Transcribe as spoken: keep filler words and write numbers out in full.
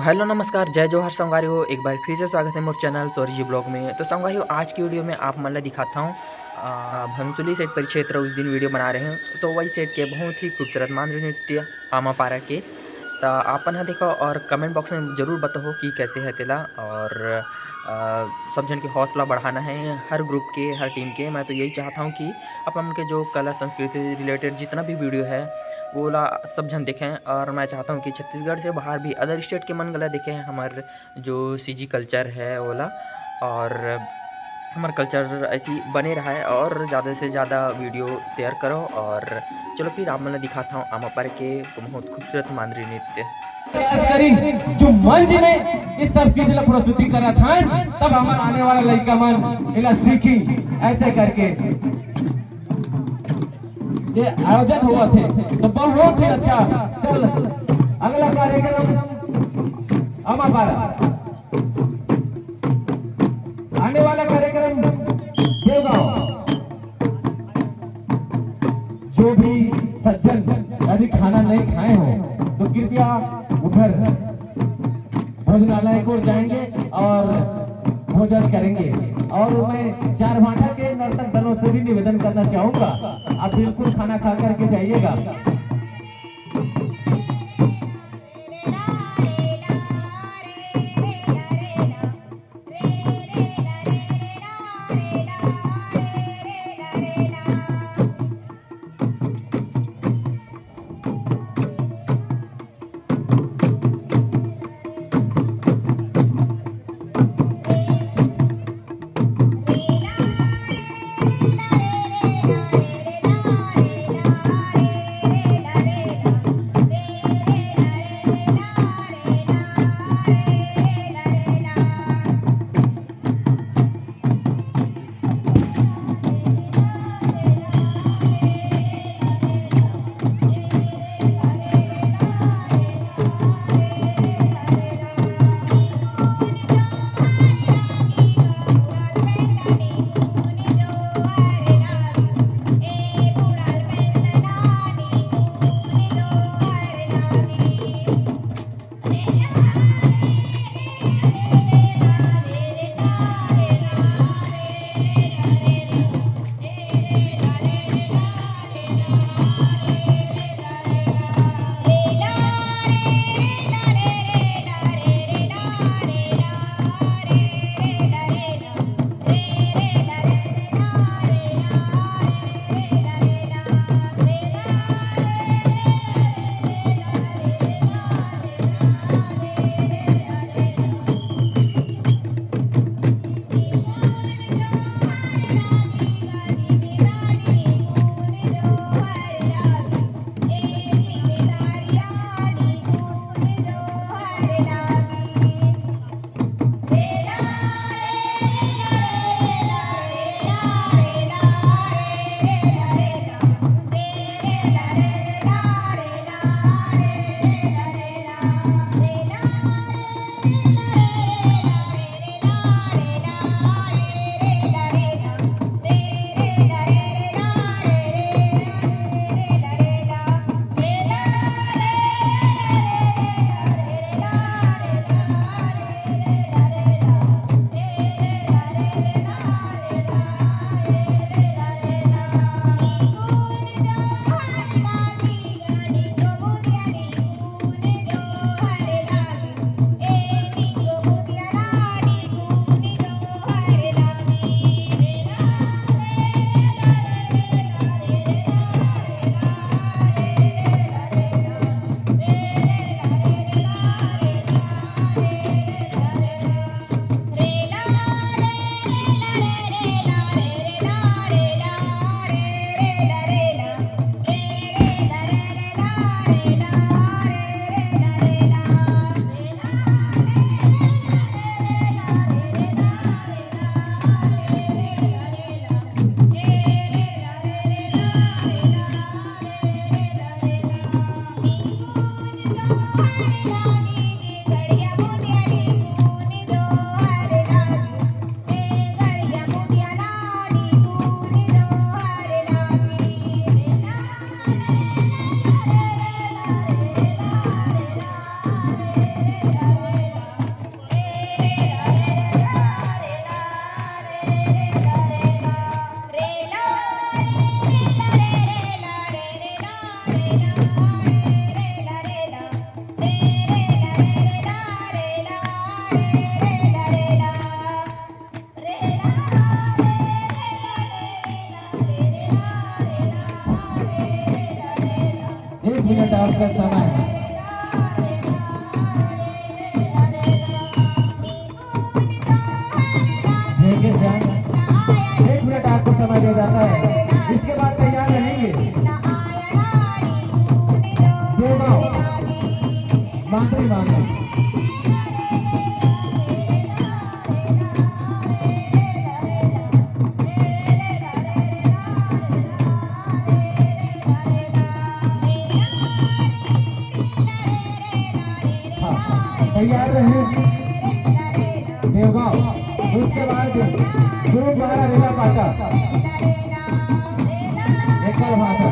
Hello, नमस्कार, जय जोहार संगवारी हो। एक बार फिर से स्वागत है मोर चैनल सौरी जी ब्लॉग में। तो संगवारी हो, आज की वीडियो में आप मन ला दिखाता हूँ, आ, भंसुली सेट परिक्षेत्र उस दिन वीडियो बना रहे हैं, तो वही सेट के बहुत ही खूबसूरत मांदरी नृत्य आमा पारा के। तो आपन हा देखो और कमेंट बॉक्स में जरूर बताओ कि कैसे है तेला। और आ, सब जन के हौसला बढ़ाना है, हर ग्रुप के, हर टीम के। मैं तो यही चाहता हूँ कि अपन के जो कला संस्कृति रिलेटेड जितना भी वीडियो है, वो ला सब जन देखें। और मैं चाहता हूँ कि छत्तीसगढ़ से बाहर भी, अदर स्टेट के मन गला देखें हमार जो सीजी कल्चर है, वो ला। और हमार कल्चर ऐसी बने रहा है और ज़्यादा से ज़्यादा वीडियो शेयर करो। और चलो फिर आप मन ला दिखाता हूँ आमा पारा के बहुत खूबसूरत मांदरी नृत्य। करी जो मंच में इस सब चीज ला प्रस्तुति करत हन, तब हमर आने वाला लइका मन एला सीखी। ऐसे करके ये आयोजन हुआ थे, तो बहुत ही अच्छा। चल, अगला कार्यक्रम आमा पारा, आने वाला कार्यक्रम देवगांव। जो भी सज्जन अभी खाना नहीं खाए हो, तो कृपया उधर भोजनालय को जाएंगे और भोजन करेंगे। और मैं चार भाटा के नर्तक दलों से भी निवेदन करना चाहूँगा, आप बिल्कुल खाना खा करके जाइएगा। का समय है। ठीक है सर, एक मिनट आपको समय दिया जाता है, इसके बाद तैयार रहेंगे। दो गाँव, मांगरी, मांगरी। हाँ, तैयार रहे देवगांव। उसके बाद गुरुद्वारा रेला पाटा। एकल भाषा।